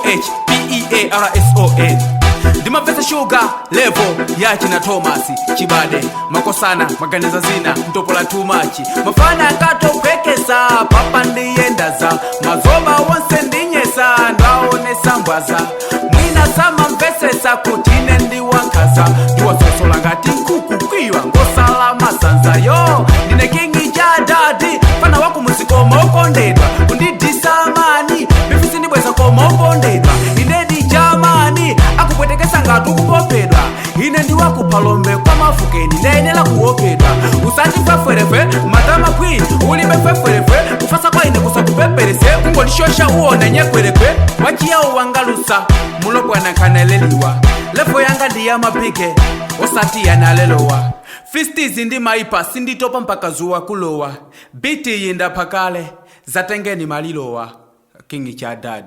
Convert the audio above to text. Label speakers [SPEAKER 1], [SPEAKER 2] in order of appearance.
[SPEAKER 1] H P E A R S O N. Ndimamvetsa shuga level yachina Thomas Chibade, makosana maganiza zina ntopola too much, mafana akatopwekesa papa ndiyendaza mazoba wonse ndinyesa ndaonesa mbwaza mwina samamvesesa kuti ine ndiwankaza ndiwasosola ngati nkuku kwiwa ngosala masanza yo. Ndine King Chadadi, fana waku muzikoma okondedwa kundidisamani bifisi ndibweza koma okondedwa inedi jamani akupwetekesa ngati ukupopedwa. Ine ndiwakuphalombe kwa mafukeni, ndayenera kuopedwa. Usandifefwerefe matama kwi ulibe fefwerefe kufasa kwa ine kusakupeperese kungondishosha uone nyekwerekwe wachiyawo wangalusa mulopwana nkhaneleliwa levo yanga ndiyamapike osati yanalelowa fistizi ndi maipa sinditopa mpaka zuwa kulowa biti iyi ndaphakale zatengeni malilowa. King Chadad.